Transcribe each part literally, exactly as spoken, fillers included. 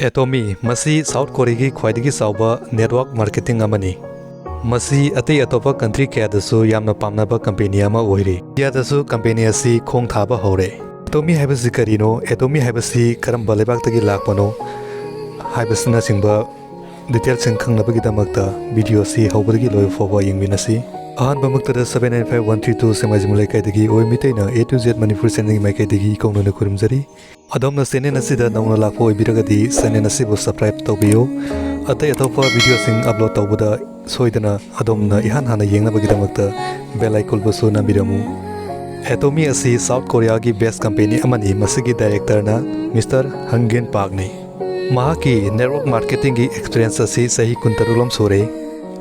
Atomy, ꯃꯁꯤ south ꯀꯣꯔꯤꯌꯥꯒꯤ ꯈ꯭ꯋꯥꯏꯗꯒꯤ ꯆꯥꯎꯕ network marketing ꯑꯃꯅꯤ꯫ ꯃꯁꯤ ꯑꯇꯩ ꯑꯇꯣꯞꯄ country ꯀꯌꯥꯗꯁꯨ ꯌꯥꯝꯅ ꯄꯥꯝꯅꯕ company ꯑꯃ ꯑꯣꯏꯔꯤ꯫ ꯏꯟꯗꯤꯌꯥꯗꯁꯨ company ꯑꯁꯤ ꯈꯣꯡ ꯊꯥꯕ ꯍꯧꯔꯦ꯫ Atomy ꯍꯥꯏꯕꯁꯤ ꯀꯔꯤꯅꯣ? Atomy ꯍꯥꯏꯕꯁꯤ ꯀꯔꯝꯕ ꯂꯩꯕꯥꯛꯇꯒꯤ ꯂꯥꯛꯄꯅꯣ? ꯍꯥꯏꯕꯁꯤꯅꯆꯤꯡꯕ detailꯁꯤꯡ ꯈꯪꯅꯕꯒꯤꯗꯃꯛꯇ video ꯑꯁꯤ ꯍꯧꯕꯗꯒꯤ ꯂꯣꯏꯕ ꯐꯥꯎꯕ ꯌꯦꯡꯃꯤꯟꯅꯁꯤ꯫ ꯑꯍꯥꯟꯕꯃꯛꯇꯗ seven nine five one three two ꯁꯦꯡꯃꯥꯏꯖꯤꯡ ꯂꯩꯀꯥꯏꯗꯒꯤ ꯑꯣꯏ ꯃꯤꯇꯩꯅ A to Z ꯃꯅꯤꯄꯨꯔ channelꯒꯤ ꯃꯥꯏꯀꯩꯗꯒꯤ ꯏꯀꯧꯅꯅ ꯈꯨꯔꯨꯝꯖꯔꯤ꯫ ꯑꯗꯣꯝꯅ channel ꯑꯁꯤꯗ ꯅꯧꯅ ꯂꯥꯛꯄ ꯑꯣꯏꯕꯤꯔꯒꯗꯤ channel ꯑꯁꯤꯕꯨ subscribe ꯇꯧꯕꯤꯌꯨ꯫ ꯑꯇꯩ ꯑꯇꯣꯞꯄ videoꯁꯤꯡ upload ꯇꯧꯕꯗ ꯁꯣꯏꯗꯅ ꯑꯗꯣꯝꯅ ꯏꯍꯥꯟ ꯍꯥꯟꯅ ꯌꯦꯡꯅꯕꯒꯤꯗꯃꯛꯇ bell iconꯕꯨꯁꯨ ꯅꯝꯕꯤꯔꯝꯃꯨ꯫ Atomy ꯑꯁꯤ ꯁꯥꯎꯠ ꯀꯣꯔꯤꯌꯥꯒꯤ best company ꯑꯃꯅꯤ꯫ ꯃꯁꯤꯒꯤ directorꯅ Mister Hangin Parkꯅꯤ꯫ ꯃꯍꯥꯛꯀꯤ network marketingꯒꯤ experience ꯑꯁꯤ ꯆꯍꯤ ꯀꯨꯟꯇꯔꯨꯛꯂꯣꯝ ꯁꯨꯔꯦ꯫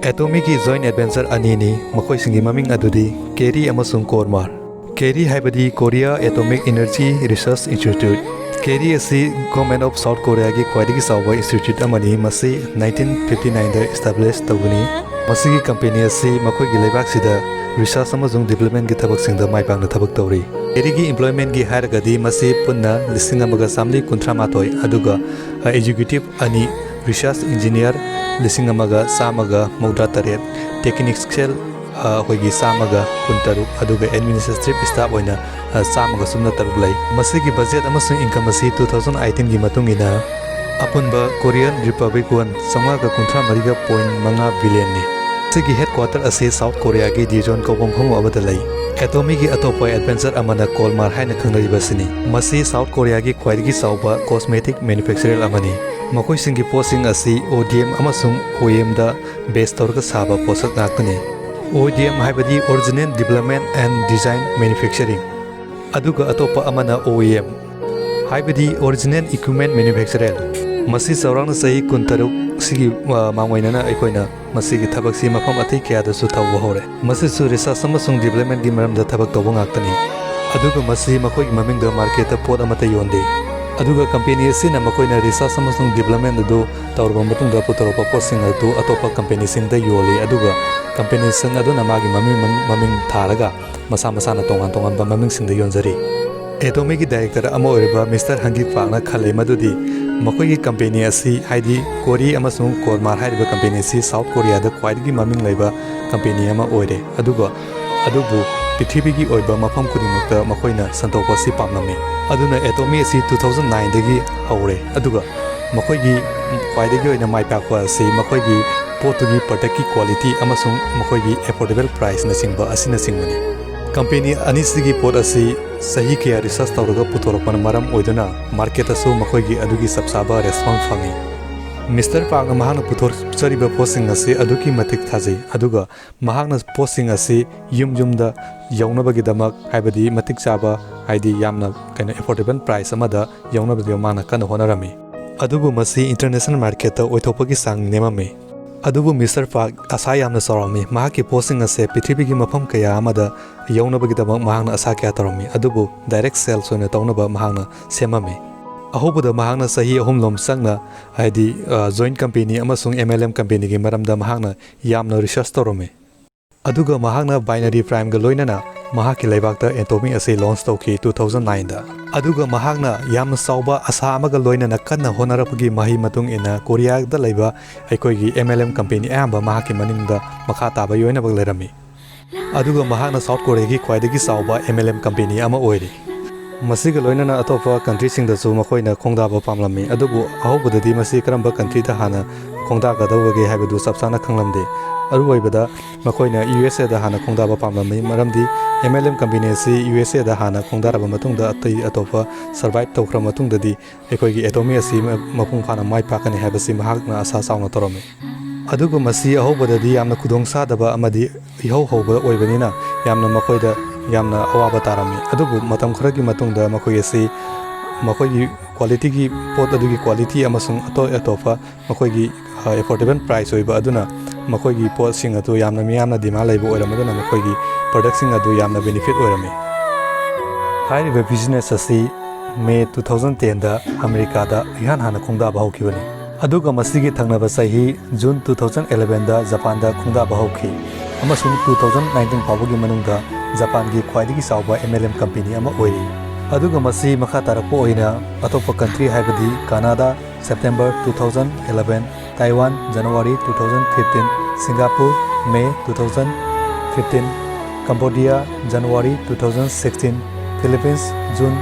Atomyꯒꯤ joint adventure ꯑꯅꯤꯅꯤ, ꯃꯈꯣꯏꯁꯤꯡꯒꯤ ꯃꯃꯤꯡ ꯑꯗꯨꯗꯤ ꯀꯦꯔꯤ ꯑꯃꯁꯨꯡ ꯀꯣꯔꯃꯥꯔ꯫ ꯀꯦꯔꯤ ꯍꯥꯏꯕꯗꯤ Korea Atomic Energy Research Institute꯫ ꯀꯦꯔꯤ ꯑꯁꯤ Government of South Koreaꯒꯤ ꯈ꯭ꯋꯥꯏꯗꯒꯤ ꯆꯥꯎꯕ institute ꯑꯃꯅꯤ꯫ ꯃꯁꯤ nineteen fifty nineꯗ establish ꯇꯧꯕꯅꯤ꯫ ꯃꯁꯤꯒꯤ company ꯑꯁꯤ ꯃꯈꯣꯏꯒꯤ ꯂꯩꯕꯥꯛꯁꯤꯗ research ꯑꯃꯁꯨꯡ developmentꯒꯤ ꯊꯕꯛꯁꯤꯡꯗ ꯃꯥꯏ ꯄꯥꯛꯅ ꯊꯕꯛ ꯇꯧꯔꯤ꯫ ꯀꯦꯔꯤꯒꯤ employmentꯒꯤ ꯍꯥꯏꯔꯒꯗꯤ ꯃꯁꯤ ꯄꯨꯟꯅ ꯂꯤꯁꯤꯡ ꯑꯃꯒ ꯆꯥꯃꯔꯤ ꯀꯨꯟꯊ꯭ꯔꯥ ꯃꯥꯊꯣꯏ, ꯑꯗꯨꯒ executive ꯑꯅꯤ, research engineer ꯂꯤꯁꯤꯡ ꯑꯃꯒ ꯆꯥꯝꯃꯒ ꯃꯧꯗ꯭ꯔꯥ ꯇꯔꯦꯠ, technical ꯑ, ꯑꯩꯈꯣꯏꯒꯤ ꯆꯥꯝꯃꯒ ꯀꯨꯟꯇꯔꯨꯛ, ꯑꯗꯨꯒ administrative staff ꯑꯣꯏꯅ, ꯑ, ꯆꯥꯝꯃꯒ ꯁꯨꯞꯅ ꯇꯔꯨꯛ ꯂꯩ꯫ ꯃꯁꯤꯒꯤ budget ꯑꯃꯁꯨꯡ income ꯑꯁꯤ two thousand eighteenꯒꯤ ꯃꯇꯨꯡ ꯏꯟꯅ ꯑꯄꯨꯟꯕ Korean Republic won ꯆꯥꯝꯃꯉꯥꯒ ꯀꯨꯟꯊ꯭ꯔꯥ ꯃꯔꯤꯒ point ꯃꯉꯥ billionꯅꯤ꯫ ꯃꯁꯤꯒꯤ headquarter ꯑꯁꯤ ꯁꯥꯎꯠ ꯀꯣꯔꯤꯌꯥꯒꯤ ꯗꯤꯖꯣꯟ ꯀꯧꯕ ꯃꯐꯝ ꯑꯃꯗ ꯂꯩ꯫ Atomyꯒꯤ ꯑꯇꯣꯞꯄ adventure ꯑꯃꯅ ꯀꯣꯜꯃꯥꯔ ꯍꯥꯏꯅ ꯈꯪꯅꯔꯤꯕ ꯑꯁꯤꯅꯤ꯫ ꯃꯁꯤ ꯁꯥꯎꯠ ꯀꯣꯔꯤꯌꯥꯒꯤ ꯈ꯭ꯋꯥꯏꯗꯒꯤ ꯆꯥꯎꯕ cosmetic manufacturer ꯑꯃꯅꯤ꯫ ꯃꯈꯣꯏꯁꯤꯡꯒꯤ ꯄꯣꯠꯁꯤꯡ ꯑꯁꯤ ODM ꯑꯃꯁꯨꯡ OEMꯗ base ꯇꯧꯔꯒ ꯁꯥꯕ ꯄꯣꯠꯁꯛ ꯉꯥꯛꯇꯅꯤ꯫ ODM ꯍꯥꯏꯕꯗꯤ Original Development and Design Manufacturing, ꯑꯗꯨꯒ ꯑꯇꯣꯞꯄ ꯑꯃꯅ OEM ꯍꯥꯏꯕꯗꯤ Original Equipment Manufacturer꯫ ꯃꯁꯤ ꯆꯥꯎꯔꯥꯛꯅ ꯆꯍꯤ ꯀꯨꯟꯇꯔꯨꯛ ꯁꯤꯒꯤ, ꯑ, ꯃꯥꯡꯑꯣꯏꯅꯅ ꯑꯩꯈꯣꯏꯅ ꯃꯁꯤꯒꯤ ꯊꯕꯛꯁꯤ ꯃꯐꯝ ꯑꯇꯩ ꯀꯌꯥꯗꯁꯨ ꯇꯧꯕ ꯍꯧꯔꯦ꯫ ꯃꯁꯤꯁꯨ research ꯑꯃꯁꯨꯡ developmentꯒꯤ ꯃꯔꯝꯗ ꯊꯕꯛ ꯇꯧꯕ ꯉꯥꯛꯇꯅꯤ꯫ ꯑꯗꯨꯒ ꯃꯁꯤ ꯃꯈꯣꯏꯒꯤ ꯃꯃꯤꯡꯗ marketꯇ ꯄꯣꯠ ꯑꯃꯠꯇ ꯌꯣꯟꯗꯦ꯫ ꯑꯗꯨꯒ company ꯑꯁꯤꯅ ꯃꯈꯣꯏꯅ research ꯑꯃꯁꯨꯡ development ꯑꯗꯨ ꯇꯧꯔꯕ ꯃꯇꯨꯡꯗ ꯄꯨꯊꯣꯔꯛꯄ ꯄꯣꯠꯁꯤꯡ ꯑꯗꯨ ꯑꯇꯣꯞꯄ companyꯁꯤꯡꯗ ꯌꯣꯜꯂꯤ꯫ ꯑꯗꯨꯒ companyꯁꯤꯡ ꯑꯗꯨꯅ ꯃꯥꯒꯤ ꯃꯃꯤꯡ, ꯃꯃꯤꯡ ꯊꯥꯔꯒ ꯃꯁꯥ ꯃꯁꯥꯅ ꯇꯣꯉꯥꯟ ꯇꯣꯉꯥꯟꯕ ꯃꯃꯤꯡꯁꯤꯡꯗ ꯌꯣꯟꯖꯔꯤ꯫ ꯑꯦꯇꯣꯃꯤꯒꯤ ꯗꯥꯏꯔꯦꯛꯇꯔ ꯑꯃ ꯑꯣꯏꯔꯤꯕ ꯃꯤꯁꯇꯔ ꯍꯪꯒꯤꯠ ꯄꯥꯛꯅ ꯈꯜꯂꯤ ꯃꯗꯨꯗꯤ ꯃꯈꯣꯏꯒꯤ ꯀꯝꯄꯦꯅꯤ ꯑꯁꯤ, ꯍꯥꯏꯗꯤ ꯀꯣꯔꯤ ꯑꯃꯁꯨꯡ ꯀꯣꯔꯃꯥꯔ ꯍꯥꯏꯔꯤꯕ ꯀꯝꯄꯦꯅꯤ ꯑꯁꯤ ꯁꯥꯎꯠ ꯀꯣꯔꯤꯌꯥꯗ ꯈ꯭ꯋꯥꯏꯗꯒꯤ ꯃꯃꯤꯡ ꯂꯩꯕ ꯀꯝꯄꯦꯅꯤ ꯑꯃ ꯑꯣꯏꯔꯦ, ꯑꯗꯨꯒ ꯑꯗꯨꯕꯨ ꯄ꯭ꯔꯤꯊꯤꯕꯤꯒꯤ ꯑꯣꯏꯕ ꯃꯐꯝ ꯈꯨꯗꯤꯡꯃꯛꯇ ꯃꯈꯣꯏꯅ ꯁꯟꯗꯣꯛꯄ ꯑꯁꯤ ꯄꯥꯝꯂꯝꯃꯤ꯫ ꯑꯗꯨꯅ ꯑꯦꯇꯣꯃꯤ ꯑꯁꯤ two thousand nineꯗꯒꯤ ꯍꯧꯔꯦ, ꯑꯗꯨꯒ ꯃꯈꯣꯏꯒꯤ ꯈ꯭ꯋꯥꯏꯗꯒꯤ ꯑꯣꯏꯅ ꯃꯥꯏ ꯄꯥꯛꯄ ꯑꯁꯤ ꯃꯈꯣꯏꯒꯤ ꯄꯣꯠꯇꯨꯒꯤ ꯄ꯭ꯔꯗꯛꯀꯤ ꯀ꯭ꯋꯥꯂꯤꯇꯤ ꯑꯃꯁꯨꯡ ꯃꯈꯣꯏꯒꯤ ꯑꯦꯐꯣꯔꯗꯦꯕꯜ ꯄ꯭ꯔꯥꯏꯁꯅꯆꯤꯡꯕ ꯑꯁꯤꯅꯆꯤꯡꯕꯅꯤ꯫ ꯀꯝꯄꯦꯅꯤ ꯑꯅꯤꯁꯤꯒꯤ ꯄꯣꯠ ꯑꯁꯤ ꯆꯍꯤ ꯀꯌꯥ ꯔꯤꯁꯔꯆ ꯇꯧꯔꯒ ꯄꯨꯊꯣꯔꯛꯄꯅ ꯃꯔꯝ ꯑꯣꯏꯗꯨꯅ ꯃꯥꯔꯀꯦꯠꯇꯁꯨ ꯃꯈꯣꯏꯒꯤ ꯑꯗꯨꯒꯤ ꯆꯞ ꯆꯥꯕ ꯔꯦꯁꯄꯣꯟꯁ ꯐꯪꯏ꯫ ꯃꯤꯁꯇꯔ ꯄꯥꯛꯅ ꯃꯍꯥꯛꯅ ꯄꯨꯊꯣꯛꯆꯔꯤꯕ ꯄꯣꯠꯁꯤꯡ ꯑꯁꯤ ꯑꯗꯨꯛꯀꯤ ꯃꯇꯤꯛ ꯊꯥꯖꯩ, ꯑꯗꯨꯒ ꯃꯍꯥꯛꯅ ꯄꯣꯠꯁꯤꯡ ꯑꯁꯤ ꯌꯨꯝ ꯌꯨꯝꯗ ꯌꯧꯅꯕꯒꯤꯗꯃꯛ, ꯍꯥꯏꯕꯗꯤ ꯃꯇꯤꯛ ꯆꯥꯕ, ꯍꯥꯏꯗꯤ ꯌꯥꯝꯅ ꯀꯩꯅꯣ ꯑꯦꯐꯣꯔꯗꯦꯕꯜ ꯄ꯭ꯔꯥꯏꯁ ꯑꯃꯗ ꯌꯧꯅꯕꯒꯤ ꯃꯥꯅ ꯀꯟꯅ ꯍꯣꯠꯅꯔꯝꯃꯤ꯫ ꯑꯗꯨꯕꯨ ꯃꯁꯤ ꯏꯟꯇꯔꯅꯦꯁꯅꯦꯜ ꯃꯥꯔꯀꯦꯠꯇ ꯑꯣꯏꯊꯣꯛꯄꯒꯤ ꯆꯥꯡ ꯅꯦꯝꯃꯝꯃꯤ꯫ ꯑꯗꯨꯕꯨ ꯃꯤꯁꯇꯔ ꯄꯥꯛ ꯑꯁꯥ ꯌꯥꯝꯅ ꯆꯥꯎꯔꯝꯃꯤ꯫ ꯃꯍꯥꯛꯀꯤ ꯄꯣꯠꯁꯤꯡ ꯑꯁꯦ ꯄ꯭ꯔꯤꯊꯤꯕꯤꯒꯤ ꯃꯐꯝ ꯀꯌꯥ ꯑꯃꯗ ꯌꯧꯅꯕꯒꯤꯗꯃꯛ ꯃꯍꯥꯛꯅ ꯑꯁꯥ ꯀꯌꯥ ꯇꯧꯔꯝꯃꯤ, ꯑꯗꯨꯕꯨ ꯗꯥꯏꯔꯦꯛ ꯁꯦꯜꯁ ꯑꯣꯏꯅ ꯇꯧꯅꯕ ꯃꯍꯥꯛꯅ ꯁꯦꯝꯃꯝꯃꯤ꯫ ꯑꯍꯧꯕꯗ ꯃꯍꯥꯛꯅ ꯆꯍꯤ ꯑꯍꯨꯝꯂꯣꯝ ꯆꯪꯅ, ꯍꯥꯏꯗꯤ, ꯑ, ꯖꯣꯏꯟꯠ ꯀꯝꯄꯦꯅꯤ ꯑꯃꯁꯨꯡ ꯑꯦꯝ ꯑꯦꯜ ꯑꯦꯝ ꯀꯝꯄꯦꯅꯤꯒꯤ ꯃꯔꯝꯗ ꯃꯍꯥꯛꯅ ꯌꯥꯝꯅ ꯔꯤꯁꯔꯆ ꯇꯧꯔꯝꯃꯤ꯫ ꯑꯗꯨꯒ ꯃꯍꯥꯛꯅ ꯕꯥꯏꯅꯔꯤ ꯄ꯭ꯔꯥꯏꯝꯒ ꯂꯣꯏꯅꯅ ꯃꯍꯥꯛꯀꯤ ꯂꯩꯕꯥꯛꯇ ꯑꯦꯇꯣꯃꯤ ꯑꯁꯤ ꯂꯣꯟꯆ ꯇꯧꯈꯤ two thousand nineꯗ꯫ ꯑꯗꯨꯒ ꯃꯍꯥꯛꯅ ꯌꯥꯝꯅ ꯆꯥꯎꯕ ꯑꯁꯥ ꯑꯃꯒ ꯂꯣꯏꯅꯅ ꯀꯟꯅ ꯍꯣꯠꯅꯔꯛꯄꯒꯤ ꯃꯍꯩ ꯃꯇꯨꯡ ꯏꯟꯅ ꯀꯣꯔꯤꯌꯥꯗ ꯂꯩꯕ ꯑꯩꯈꯣꯏꯒꯤ ꯑꯦꯝ ꯑꯦꯜ ꯑꯦꯝ ꯀꯝꯄꯦꯅꯤ ꯑꯌꯥꯝꯕ ꯃꯍꯥꯛꯀꯤ ꯃꯅꯤꯡꯗ ꯃꯈꯥ ꯇꯥꯕ ꯌꯣꯏꯅꯕ ꯂꯩꯔꯝꯃꯤ꯫ ꯑꯗꯨꯒ ꯃꯍꯥꯛꯅ ꯁꯥꯎꯠ ꯀꯣꯔꯤꯌꯥꯒꯤ ꯈ꯭ꯋꯥꯏꯗꯒꯤ ꯆꯥꯎꯕ ꯑꯦꯝ ꯑꯦꯜ ꯑꯦꯝ ꯀꯝꯄꯦꯅꯤ ꯑꯃ ꯑꯣꯏꯔꯤ꯫ ꯃꯁꯤꯒ ꯂꯣꯏꯅꯅ ꯑꯇꯣꯞꯄ ꯀꯟꯇ꯭ꯔꯤꯁꯤꯡꯗꯁꯨ ꯃꯈꯣꯏꯅ ꯈꯣꯡꯗꯥꯕ ꯄꯥꯝꯂꯝꯃꯤ, ꯑꯗꯨꯕꯨ ꯑꯍꯧꯕꯗꯗꯤ ꯃꯁꯤ ꯀꯔꯝꯕ ꯀꯟꯇ꯭ꯔꯤꯗ ꯍꯥꯟꯅ ꯈꯣꯡꯗꯥꯒꯗꯧꯕꯒꯦ ꯍꯥꯏꯕꯗꯨ ꯆꯞ ꯆꯥꯅ ꯈꯪꯂꯝꯗꯦ꯫ ꯑꯔꯣꯏꯕꯗ ꯃꯈꯣꯏꯅ ꯌꯨ ꯑꯦꯁ ꯑꯦꯗ ꯍꯥꯟꯅ ꯈꯣꯡꯗꯥꯕ ꯄꯥꯝꯂꯝꯃꯤ, ꯃꯔꯝꯗꯤ ꯑꯦꯝ ꯑꯦꯜ ꯑꯦꯝ ꯀꯝꯄꯦꯅꯤ ꯑꯁꯤ ꯌꯨ ꯑꯦꯁ ꯑꯦꯗ ꯍꯥꯟꯅ ꯈꯣꯡꯗꯥꯔꯕ ꯃꯇꯨꯡꯗ ꯑꯇꯩ ꯑꯇꯣꯞꯄ ꯁꯔꯚꯥꯏꯚ ꯇꯧꯈ꯭ꯔ ꯃꯇꯨꯡꯗꯗꯤ ꯑꯩꯈꯣꯏꯒꯤ ꯑꯦꯇꯣꯃꯤ ꯑꯁꯤ ꯃ-, ꯃꯄꯨꯡ ꯐꯥꯅ ꯃꯥꯏ ꯄꯥꯛꯀꯅꯤ ꯍꯥꯏꯕꯁꯤ ꯃꯍꯥꯛꯅ ꯑꯁꯥ ꯆꯥꯎꯅ ꯇꯧꯔꯝꯃꯤ꯫ ꯑꯗꯨꯕꯨ ꯃꯁꯤ ꯑꯍꯧꯕꯗꯗꯤ ꯌꯥꯝꯅ ꯈꯨꯗꯣꯡ ꯆꯥꯗꯕ ꯑꯃꯗꯤ ꯏꯍꯧ ꯍꯧꯕ ꯑꯣꯏꯕꯅꯤꯅ ꯌꯥꯝꯅ ꯃꯈꯣꯏꯗ ꯌꯥꯝꯅ ꯑꯋꯥꯕ ꯇꯥꯔꯝꯃꯤ꯫ ꯑꯗꯨꯕꯨ ꯃꯇꯝ ꯈꯔꯒꯤ ꯃꯇꯨꯡꯗ ꯃꯈꯣꯏ ꯑꯁꯤ ꯃꯈꯣꯏꯒꯤ ꯀ꯭ꯋꯥꯂꯤꯇꯤꯒꯤ, ꯄꯣꯠ ꯑꯗꯨꯒꯤ ꯀ꯭ꯋꯥꯂꯤꯇꯤ ꯑꯃꯁꯨꯡ ꯑꯇꯣꯞ ꯑꯇꯣꯞꯄ ꯃꯈꯣꯏꯒꯤ, ꯑ, ꯑꯦꯐꯣꯔꯗꯦꯕꯜ ꯄ꯭ꯔꯥꯏꯁ ꯑꯣꯏꯕ ꯑꯗꯨꯅ ꯃꯈꯣꯏꯒꯤ ꯄꯣꯠꯁꯤꯡ ꯑꯗꯨ ꯌꯥꯝꯅ ꯃꯤꯌꯥꯝꯅ ꯗꯤꯃꯥꯟ ꯂꯩꯕ ꯑꯣꯏꯔꯝꯕꯗꯨꯅ ꯃꯈꯣꯏꯒꯤ ꯄ꯭ꯔꯗꯛꯁꯤꯡ ꯑꯗꯨ ꯌꯥꯝꯅ ꯕꯦꯅꯤꯐꯤꯠ ꯑꯣꯏꯔꯝꯃꯤ꯫ ꯍꯥꯏꯔꯤꯕ ꯕꯤꯖꯤꯅꯦꯁ ꯑꯁꯤ ꯃꯦ two thousand tenꯗ ꯑꯃꯦꯔꯤꯀꯥꯗ ꯏꯍꯥꯟ ꯍꯥꯟꯅ ꯈꯣꯡꯗꯥꯕ ꯍꯧꯈꯤꯕꯅꯤ꯫ ꯑꯗꯨꯒ ꯃꯁꯤꯒꯤ ꯊꯪꯅꯕ ꯆꯍꯤ ꯖꯨꯟ two thousand elevenꯗ ꯖꯄꯥꯟꯗ ꯈꯣꯡꯗꯥꯕ ꯍꯧꯈꯤ ꯑꯃꯁꯨꯡ two thousand nineteen ꯐꯥꯎꯕꯒꯤ ꯃꯅꯨꯡꯗ ꯖꯄꯥꯟꯒꯤ ꯈ꯭ꯋꯥꯏꯗꯒꯤ ꯆꯥꯎꯕ ꯑꯦꯝ ꯑꯦꯜ ꯑꯦꯝ ꯀꯝꯄꯦꯅꯤ ꯑꯃ ꯑꯣꯏꯔꯤ꯫ ꯑꯗꯨꯒ ꯃꯁꯤ ꯃꯈꯥ ꯇꯥꯔꯛꯄ ꯑꯣꯏꯅ ꯑꯇꯣꯞꯄ country ꯍꯥꯏꯕꯗꯤ Canada, September two thousand eleven, Taiwan, January two thousand fifteen, Singapore, May two thousand fifteen, Cambodia, January two thousand sixteen, Philippines, June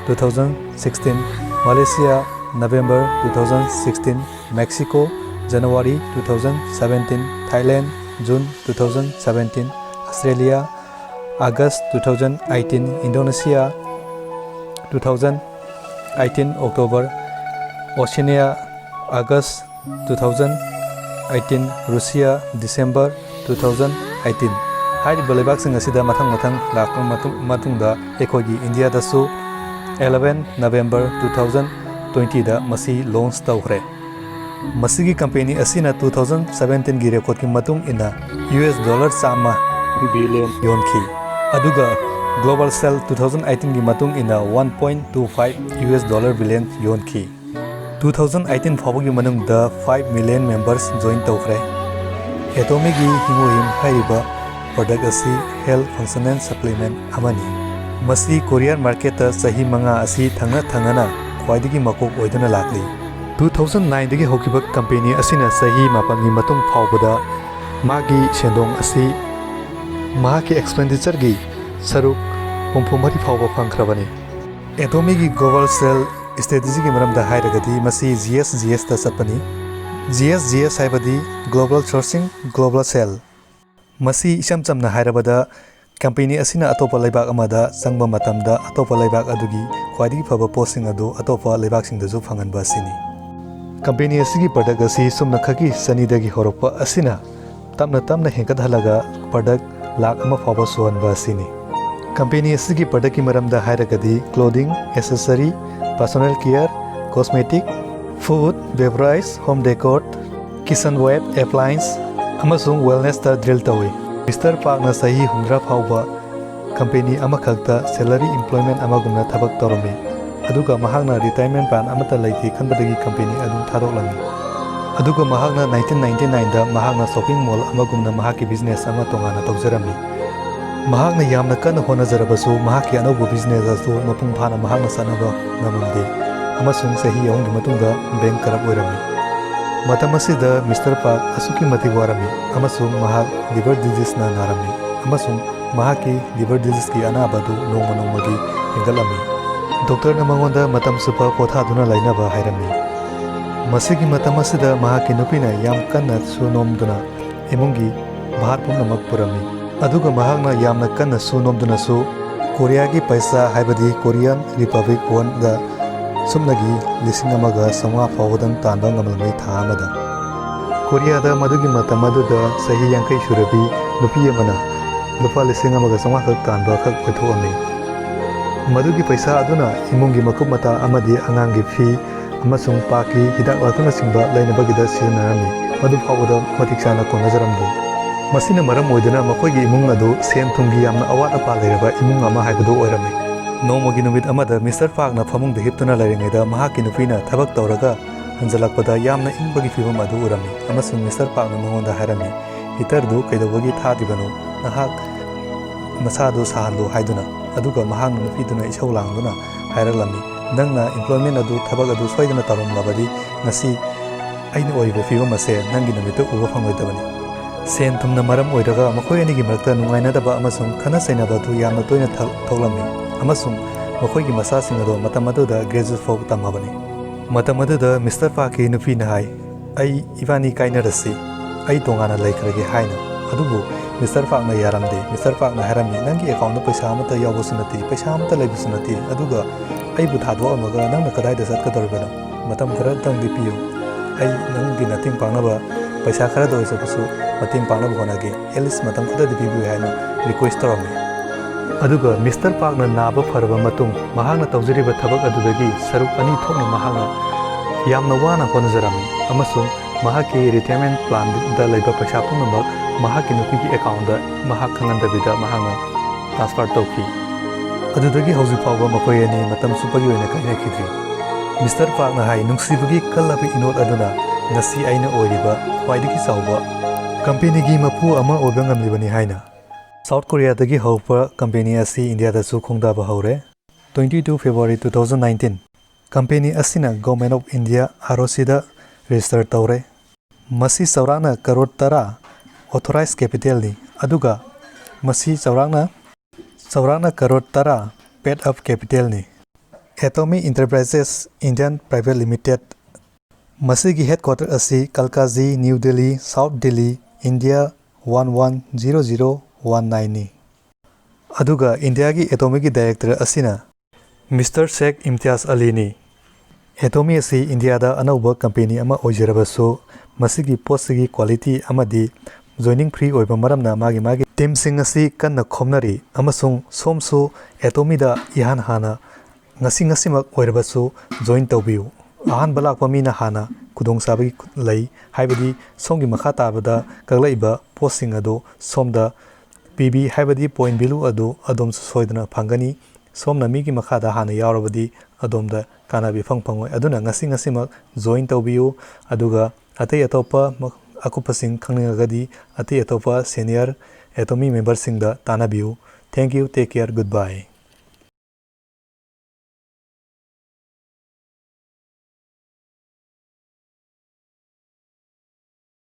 two thousand sixteen, Malaysia, November two thousand sixteen, Mexico, January two thousand seventeen, Thailand, June two thousand seventeen, Australia, August two thousand eighteen, Indonesia, two thousand eighteen October, Oceania, August two thousand eighteen, Russia, December two thousand eighteen꯫ ꯍꯥꯏꯔꯤꯕ ꯂꯩꯕꯥꯛꯁꯤꯡ ꯑꯁꯤꯗ ꯃꯊꯪ ꯃꯊꯪ ꯂꯥꯛꯄ ꯃꯇꯨꯡ-, ꯃꯇꯨꯡꯗ ꯑꯩꯈꯣꯏꯒꯤ ꯏꯟꯗꯤꯌꯥꯗꯁꯨ eleven November two thousand twenty ꯗ ꯃꯁꯤ launch ꯇꯧꯈ꯭ꯔꯦ꯫ ꯃꯁꯤꯒꯤ company ꯑꯁꯤꯅ two thousand seventeen ꯒꯤ record ꯀꯤ ꯃꯇꯨꯡ ꯏꯟꯅ U S dollar ꯆꯥꯝꯃ billion ꯌꯣꯟꯈꯤ꯫ ꯑꯗꯨꯒ Global Sell two thousand eighteen ꯒꯤ ꯃꯇꯨꯡ ꯏꯟꯅ one point two five U S dollar billion ꯌꯣꯟꯈꯤ꯫ Two thousand eighteen ꯐꯥꯎꯕꯒꯤ ꯃꯅꯨꯡꯗ five million members join ꯇꯧꯈ꯭ꯔꯦ꯫ Atomy ꯒꯤ ꯍꯤꯡꯒꯣꯍꯤꯝ ꯍꯥꯏꯔꯤꯕ product ꯑꯁꯤ health functional supplement ꯑꯃꯅꯤ꯫ ꯃꯁꯤ Korean market ꯇ ꯆꯍꯤ ꯃꯉꯥ ꯑꯁꯤ ꯊꯪꯅ ꯊꯪꯅꯅ ꯈ꯭ꯋꯥꯏꯗꯒꯤ ꯃꯀꯣꯛ ꯑꯣꯏꯗꯨꯅ ꯂꯥꯛꯂꯤ꯫ Two thousand nine ꯗꯒꯤ ꯍꯧꯈꯤꯕ company ꯑꯁꯤꯅ ꯆꯍꯤ ꯃꯥꯄꯟꯒꯤ ꯃꯇꯨꯡ ꯐꯥꯎꯕꯗ ꯃꯥꯒꯤ ꯁꯦꯟꯗꯣꯡ ꯑꯁꯤ ꯃꯍꯥꯛꯀꯤ expenditure ꯒꯤ ꯁꯔꯨꯛ ꯍꯨꯝꯐꯨ ꯃꯔꯤ ꯐꯥꯎꯕ ꯐꯪꯈ꯭ꯔꯕꯅꯤ꯫ Atomy ꯒꯤ Global Sell strategy ꯒꯤ ꯃꯔꯝꯗ ꯍꯥꯏꯔꯒꯗꯤ ꯃꯁꯤ G S G S ꯇ ꯆꯠꯄꯅꯤ꯫ G S G S ꯍꯥꯏꯕꯗꯤ Global Sourcing, Global Sell꯫ ꯃꯁꯤ ꯏꯆꯝ ꯆꯝꯅ ꯍꯥꯏꯔꯕꯗ, company ꯑꯁꯤꯅ ꯑꯇꯣꯞꯄ ꯂꯩꯕꯥꯛ ꯑꯃꯗ ꯆꯪꯕ ꯃꯇꯝꯗ ꯑꯇꯣꯞꯄ ꯂꯩꯕꯥꯛ ꯑꯗꯨꯒꯤ ꯈ꯭ꯋꯥꯏꯗꯒꯤ ꯐꯕ ꯄꯣꯠꯁꯤꯡ ꯑꯗꯨ ꯑꯇꯣꯞꯄ ꯂꯩꯕꯥꯛꯁꯤꯡꯗꯁꯨ ꯐꯪꯍꯟꯕ ꯑꯁꯤꯅꯤ꯫ Company ꯑꯁꯤꯒꯤ product ꯑꯁꯤ ꯁꯨꯞꯅꯈꯛꯀꯤ ꯆꯅꯤꯗꯒꯤ ꯍꯧꯔꯛꯄ ꯑꯁꯤꯅ ꯇꯞꯅ ꯇꯞꯅ ꯍꯦꯟꯒꯠꯍꯜꯂꯒ product ꯂꯥꯈ ꯑꯃ ꯐꯥꯎꯕ ꯁꯨꯍꯟꯕ ꯑꯁꯤꯅꯤ꯫ Company ꯑꯁꯤꯒꯤ product ꯀꯤ ꯃꯔꯝꯗ ꯍꯥꯏꯔꯒꯗꯤ clothing, accessory, personal care, cosmetic, food, beverage, home decor, kitchenware, appliance ꯑꯃꯁꯨꯡ wellness ꯇ deal ꯇꯧꯏ꯫ Mister Park ꯅ ꯆꯍꯤ ꯍꯨꯝꯗ꯭ꯔꯥ ꯐꯥꯎꯕ company ꯑꯃꯈꯛꯇ salary employment ꯑꯃꯒꯨꯝꯅ ꯊꯕꯛ ꯇꯧꯔꯝꯃꯤ, ꯑꯗꯨꯒ ꯃꯍꯥꯛꯅ retirement plan ꯑꯃꯠꯇ ꯂꯩꯇꯦ ꯈꯟꯕꯗꯒꯤ company ꯑꯗꯨ ꯊꯥꯗꯣꯛꯂꯝꯃꯤ꯫ ꯑꯗꯨꯒ ꯃꯍꯥꯛꯅ nineteen ninety nine ꯗ ꯃꯍꯥꯛꯅ shopping mall ꯑꯃꯒꯨꯝꯅ ꯃꯍꯥꯛꯀꯤ business ꯑꯃ ꯇꯣꯉꯥꯟꯅ ꯇꯧꯖꯔꯝꯃꯤ꯫ ꯃꯍꯥꯛꯅ ꯌꯥꯝꯅ ꯀꯟꯅ ꯍꯣꯠꯅꯖꯔꯕꯁꯨ, ꯃꯍꯥꯛꯀꯤ ꯑꯅꯧꯕ ꯕꯤꯖꯤꯅꯦꯁ ꯑꯗꯨ ꯃꯄꯨꯡ ꯐꯥꯅ ꯃꯍꯥꯛꯅ ꯆꯠꯅꯕ ꯉꯝꯂꯝꯗꯦ, ꯑꯃꯁꯨꯡ ꯆꯍꯤ ꯑꯍꯨꯝꯒꯤ ꯃꯇꯨꯡꯗ ꯕꯦꯡꯀꯔꯞ ꯑꯣꯏꯔꯝꯃꯤ꯫ ꯃꯇꯝ ꯑꯁꯤꯗ ꯃꯤꯁꯇꯔ ꯄꯥꯛ ꯑꯁꯨꯛꯀꯤ ꯃꯇꯤꯛ ꯋꯥꯔꯝꯃꯤ, ꯑꯃꯁꯨꯡ ꯃꯍꯥꯛ ꯂꯤꯚꯔ ꯗꯤꯖꯤꯖꯅ ꯅꯥꯔꯝꯃꯤ, ꯑꯃꯁꯨꯡ ꯃꯍꯥꯛꯀꯤ ꯂꯤꯚꯔ ꯗꯤꯖꯤꯖꯀꯤ ꯑꯅꯥꯕ ꯑꯗꯨ ꯅꯣꯡꯃ ꯅꯣꯡꯃꯒꯤ ꯍꯦꯟꯒꯠꯂꯝꯃꯤ꯫ ꯗꯣꯛꯇꯔꯅ ꯃꯉꯣꯟꯗ ꯃꯇꯝ ꯆꯨꯞꯄ ꯄꯣꯊꯥꯗꯨꯅ ꯂꯩꯅꯕ ꯍꯥꯏꯔꯝꯃꯤ꯫ ꯃꯁꯤꯒꯤ ꯃꯇꯝ ꯑꯁꯤꯗ ꯃꯍꯥꯛꯀꯤ ꯅꯨꯄꯤꯅ ꯌꯥꯝ ꯀꯟꯅ ꯁꯨ ꯅꯣꯝꯗꯨꯅ ꯏꯃꯨꯡꯒꯤ ꯚꯥꯔ ꯄꯨꯝꯅꯃꯛ ꯄꯨꯔꯝꯃꯤ, ꯑꯗꯨꯒ ꯃꯍꯥꯛꯅ ꯌꯥꯝꯅ ꯀꯟꯅ ꯁꯨ ꯅꯣꯝꯗꯨꯅꯁꯨ ꯀꯣꯔꯤꯌꯥꯒꯤ ꯄꯩꯁꯥ, ꯍꯥꯏꯕꯗꯤ ꯀꯣꯔꯤꯌꯟ ꯔꯤꯄꯕ꯭ꯂꯤꯛ ꯋꯣꯟꯗ ꯁꯨꯞꯅꯒꯤ ꯂꯤꯁꯤꯡ ꯑꯃꯒ ꯆꯥꯝꯃꯉꯥ ꯐꯥꯎꯕꯗꯪ ꯇꯥꯟꯕ ꯉꯝꯂꯝꯃꯤ ꯊꯥ ꯑꯃꯗ꯫ ꯀꯣꯔꯤꯌꯥꯗ ꯃꯗꯨꯒꯤ ꯃꯇꯝ ꯑꯗꯨꯗ ꯆꯍꯤ ꯌꯥꯡꯈꯩ ꯁꯨꯔꯕꯤ ꯅꯨꯄꯤ ꯑꯃꯅ ꯂꯨꯄꯥ ꯂꯤꯁꯤꯡ ꯑꯃꯒ ꯆꯥꯝꯃꯉꯥ ꯈꯛ ꯇꯥꯟꯕ ꯈꯛ ꯑꯣꯏꯊꯣꯛꯂꯝꯃꯤ꯫ ꯃꯗꯨꯒꯤ ꯄꯩꯁꯥ ꯑꯗꯨꯅ ꯏꯃꯨꯡꯒꯤ ꯃꯀꯨꯞ ꯃꯇꯥ ꯑꯃꯗꯤ ꯑꯉꯥꯡꯒꯤ ꯐꯤ ꯑꯃꯁꯨꯡ ꯄꯥꯛꯀꯤ ꯍꯤꯗꯥꯛ ꯂꯥꯡꯊꯛꯅꯆꯤꯡꯕ ꯂꯩꯅꯕꯒꯤꯗ ꯁꯤꯖꯤꯟꯅꯔꯝꯃꯤ꯫ ꯃꯗꯨ ꯐꯥꯎꯕꯗ ꯃꯇꯤꯛ ꯆꯥꯅ ꯀꯣꯟꯅꯖꯔꯝꯗꯦ꯫ ꯃꯁꯤꯅ ꯃꯔꯝ ꯑꯣꯏꯗꯨꯅ ꯃꯈꯣꯏꯒꯤ ꯏꯃꯨꯡ ꯑꯗꯨ ꯁꯦꯟ ꯊꯨꯝꯒꯤ ꯌꯥꯝꯅ ꯑꯋꯥꯠ ꯑꯄꯥ ꯂꯩꯔꯕ ꯏꯃꯨꯡ ꯑꯃ ꯍꯥꯏꯕꯗꯨ ꯑꯣꯏꯔꯝꯃꯤ꯫ ꯅꯣꯡꯃꯒꯤ ꯅꯨꯃꯤꯠ ꯑꯃꯗ ꯃꯤꯁꯇꯔ ꯄꯥꯛꯅ ꯐꯃꯨꯡꯗ ꯍꯤꯞꯇꯨꯅ ꯂꯩꯔꯤꯉꯩꯗ ꯃꯍꯥꯛꯀꯤ ꯅꯨꯄꯤꯅ ꯊꯕꯛ ꯇꯧꯔꯒ ꯍꯟꯖꯜꯂꯛꯄꯗ ꯌꯥꯝꯅ ꯏꯪꯕꯒꯤ ꯐꯤꯕꯝ ꯑꯗꯨ ꯎꯔꯝꯃꯤ, ꯑꯃꯁꯨꯡ ꯃꯤꯁꯇꯔ ꯄꯥꯛꯅ ꯃꯉꯣꯟꯗ ꯍꯥꯏꯔꯝꯃꯤ, "ꯍꯤꯇꯔꯗꯨ ꯀꯩꯗꯧꯕꯒꯤ ꯊꯥꯗ꯭ꯔꯤꯕꯅꯣ? ꯅꯍꯥꯛ ꯅꯁꯥꯗꯨ ꯁꯥꯍꯜꯂꯨ" ꯍꯥꯏꯗꯨꯅ꯫ ꯑꯗꯨꯒ ꯃꯍꯥꯛꯅ ꯅꯨꯄꯤꯗꯨꯅ ꯏꯁꯧ ꯂꯥꯡꯗꯨꯅ ꯍꯥꯏꯔꯛꯂꯝꯃꯤ, "ꯅꯪꯅ employment ꯑꯗꯨ, ꯊꯕꯛ ꯑꯗꯨ ꯁꯣꯏꯗꯅ ꯇꯧꯔꯝꯂꯕꯗꯤ ꯉꯁꯤ ꯑꯩꯅ ꯑꯣꯏꯔꯤꯕ ꯐꯤꯕꯝ ꯑꯁꯦ ꯅꯪꯒꯤ ꯅꯨꯃꯤꯠꯇ ꯎꯕ ꯐꯪꯂꯣꯏꯗꯕꯅꯤ"꯫ ꯁꯦꯟ ꯊꯨꯝꯅ ꯃꯔꯝ ꯑꯣꯏꯔꯒ ꯃꯈꯣꯏ ꯑꯅꯤꯒꯤ ꯃꯔꯛꯇ ꯅꯨꯡꯉꯥꯏꯅꯗꯕ ꯑꯃꯁꯨꯡ ꯈꯠꯅ ꯆꯩꯅꯕ ꯑꯗꯨ ꯌꯥꯝꯅ ꯇꯣꯏꯅ ꯊ-, ꯊꯣꯛꯂꯝꯃꯤ, ꯑꯃꯁꯨꯡ ꯃꯈꯣꯏꯒꯤ ꯃꯆꯥꯁꯤꯡ ꯑꯗꯨ ꯃꯇꯝ ꯑꯗꯨꯗ graduate ꯐꯥꯎ ꯇꯝꯃꯕꯅꯤ꯫ ꯃꯇꯝ ꯑꯗꯨꯗ ꯃꯤꯁꯇꯔ ꯄꯥꯛꯀꯤ ꯅꯨꯄꯤꯅ ꯍꯥꯏ, "ꯑꯩ, ꯏꯕꯥꯅꯤ ꯀꯥꯏꯅꯔꯁꯤ, ꯑꯩ ꯇꯣꯉꯥꯟꯅ ꯂꯩꯈ꯭ꯔꯒꯦ" ꯍꯥꯏꯅ꯫ ꯑꯗꯨꯕꯨ ꯃꯤꯁꯇꯔ ꯄꯥꯛꯅ ꯌꯥꯔꯝꯗꯦ꯫ ꯃꯤꯁꯇꯔ ꯄꯥꯛꯅ ꯍꯥꯏꯔꯝꯃꯤ, "ꯅꯪꯒꯤ ꯑꯦꯀꯥꯎꯟꯗ ꯄꯩꯁꯥ ꯑꯃꯠꯇ ꯌꯥꯎꯕꯁꯨ ꯅꯠꯇꯦ, ꯄꯩꯁꯥ ꯑꯃꯠꯇ ꯂꯩꯕꯁꯨ ꯅꯠꯇꯦ, ꯑꯗꯨꯒ ꯑꯩꯕꯨ ꯊꯥꯗꯣꯛꯑꯝꯃꯒ ꯅꯪꯅ ꯀꯗꯥꯏꯗ ꯆꯠꯀꯗꯧꯔꯤꯕꯅꯣ? ꯃꯇꯝ ꯈꯔꯇꯪꯗꯤ ꯄꯤꯌꯨ, ꯑꯩ ꯅꯪꯒꯤ ꯃꯇꯦꯡ ꯄꯥꯡꯅꯕ ꯄꯩꯁꯥ ꯈꯔꯗ ꯑꯣꯏꯖꯕꯁꯨ ꯃꯇꯦꯡ ꯄꯥꯡꯅꯕ ꯍꯣꯠꯅꯒꯦ, at least ꯃꯇꯝ ꯈꯔꯗꯤ ꯄꯤꯕꯤꯌꯨ" ꯍꯥꯏꯅ ꯔꯤꯀ꯭ꯋꯦꯁ ꯇꯧꯔꯝꯃꯤ꯫ ꯑꯗꯨꯒ ꯃꯤꯁꯇꯔ ꯄꯥꯛꯅ ꯅꯥꯕ ꯐꯔꯕ ꯃꯇꯨꯡ, ꯃꯍꯥꯛꯅ ꯇꯧꯖꯔꯤꯕ ꯊꯕꯛ ꯑꯗꯨꯗꯒꯤ ꯁꯔꯨꯛ ꯑꯅꯤ ꯊꯣꯛꯅ ꯃꯍꯥꯛꯅ ꯌꯥꯝꯅ ꯋꯥꯅ ꯍꯣꯠꯅꯖꯔꯝꯃꯤ, ꯑꯃꯁꯨꯡ ꯃꯍꯥꯛꯀꯤ retirement plan ꯗ ꯂꯩꯕ ꯄꯩꯁꯥ ꯄꯨꯝꯅꯃꯛ ꯃꯍꯥꯛꯀꯤ ꯅꯨꯄꯤꯒꯤ ꯑꯦꯀꯥꯎꯟꯗ ꯃꯍꯥꯛ ꯈꯪꯍꯟꯗꯕꯤꯗ ꯃꯍꯥꯛꯅ transfer ꯇꯧꯈꯤ꯫ ꯑꯗꯨꯗꯒꯤ ꯍꯧꯖꯤꯛ ꯐꯥꯎꯕ ꯃꯈꯣꯏ ꯑꯅꯤ ꯃꯇꯝ ꯆꯨꯞꯄꯒꯤ ꯑꯣꯏꯅ ꯀꯥꯏꯅꯈꯤꯗ꯭ꯔꯤ꯫ ꯃꯤꯁꯇꯔ ꯄꯥꯛꯅ ꯍꯥꯏ, "ꯅꯨꯡꯁꯤꯕꯒꯤ ꯀꯜꯂꯕ ꯏꯅꯣꯠ ꯑꯗꯨꯅ ꯉꯁꯤ ꯑꯩꯅ ꯑꯣꯏꯔꯤꯕ ꯈ꯭ꯋꯥꯏꯗꯒꯤ ꯆꯥꯎꯕ ꯀꯝꯄꯦꯅꯤꯒꯤ ꯃꯄꯨ ꯑꯃ ꯑꯣꯏꯕ ꯉꯝꯂꯤꯕꯅꯤ" ꯍꯥꯏꯅ꯫ ꯁꯥꯎꯠ ꯀꯣꯔꯤꯌꯥꯗꯒꯤ ꯍꯧꯔꯛꯄ ꯀꯝꯄꯦꯅꯤ ꯑꯁꯤ ꯏꯟꯗꯤꯌꯥꯗꯁꯨ ꯈꯣꯡꯗꯥꯕ ꯍꯧꯔꯦ꯫ Twenty two February two thousand nineteen, company ꯑꯁꯤꯅ Government of India R O C the register ꯇꯧꯔꯦ꯫ ꯃꯁꯤ ꯆꯥꯎꯔꯥꯛꯅ ꯀꯔꯣꯔ ꯇꯔꯥ authorized capital ꯅꯤ, ꯑꯗꯨꯒ ꯃꯁꯤ ꯆꯥꯎꯔꯥꯛꯅ, ꯆꯥꯎꯔꯥꯛꯅ ꯀꯔꯣꯔ ꯇꯔꯥ paid up capital ꯅꯤ꯫ Atomy Enterprises Indian Private Limited, ꯃꯁꯤꯒꯤ headquarter ꯑꯁꯤ Kalkaji, new Delhi, south Delhi, India one one zero zero one nine ꯅꯤ꯫ ꯑꯗꯨꯒ ꯏꯟꯗꯤꯌꯥꯒꯤ Atomyꯒꯤ director ꯑꯁꯤꯅ Mister Sheikh Imtiaz Aliꯅꯤ꯫ Atomy ꯑꯁꯤ ꯏꯟꯗꯤꯌꯥꯗ ꯑꯅꯧꯕ ꯀꯝꯄꯦꯅꯤ ꯑꯃ ꯑꯣꯏꯖꯔꯕꯁꯨ, ꯃꯁꯤꯒꯤ ꯄꯣꯠꯁꯤꯒꯤ quality ꯑꯃꯗꯤ joining free ꯑꯣꯏꯕ ꯃꯔꯝꯅ ꯃꯥꯒꯤ ꯃꯥꯒꯤ teamꯁꯤꯡ ꯑꯁꯤ ꯀꯟꯅ ꯈꯣꯝꯅꯔꯤ, ꯑꯃꯁꯨꯡ ꯁꯣꯝꯁꯨ Atomyꯗ ꯏꯍꯥꯟ ꯍꯥꯟꯅ ꯉꯁꯤ ꯉꯁꯤꯃꯛ ꯑꯣꯏꯔꯕꯁꯨ join ꯇꯧꯕꯤꯌꯨ꯫ ꯑꯍꯥꯟꯕ ꯂꯥꯛꯄ ꯃꯤꯅ ꯍꯥꯟꯅ ꯈꯨꯗꯣꯡꯆꯥꯕꯒꯤ ꯂꯩ, ꯍꯥꯏꯕꯗꯤ ꯁꯣꯝꯒꯤ ꯃꯈꯥ ꯇꯥꯕꯗ ꯀꯛꯂꯛꯏꯕ ꯄꯣꯠꯁꯤꯡ ꯑꯗꯨ ꯁꯣꯝꯗ ꯄꯤꯕꯤ, ꯍꯥꯏꯕꯗꯤ point value ꯑꯗꯨ ꯑꯗꯣꯝꯁꯨ ꯁꯣꯏꯗꯅ ꯐꯪꯒꯅꯤ꯫ ꯁꯣꯝꯅ ꯃꯤꯒꯤ ꯃꯈꯥꯗ ꯍꯥꯟꯅ ꯌꯥꯎꯔꯕꯗꯤ ꯑꯗꯣꯝꯗ ꯀꯥꯟꯅꯕ ꯏꯐꯪ ꯐꯪꯉꯣꯏ꯫ ꯑꯗꯨꯅ ꯉꯁꯤ ꯉꯁꯤꯃꯛ join ꯇꯧꯕꯤꯌꯨ, ꯑꯗꯨꯒ ꯑꯇꯩ ꯑꯇꯣꯞꯄ ꯃ-, ꯑꯀꯨꯞꯄꯁꯤꯡ ꯈꯪꯅꯤꯡꯉꯒꯗꯤ ꯑꯇꯩ ꯑꯇꯣꯞꯄ senior Atomy memberꯁꯤꯡꯗ ꯇꯥꯟꯅꯕꯤꯌꯨ꯫ Thank you, take care, goodbye꯫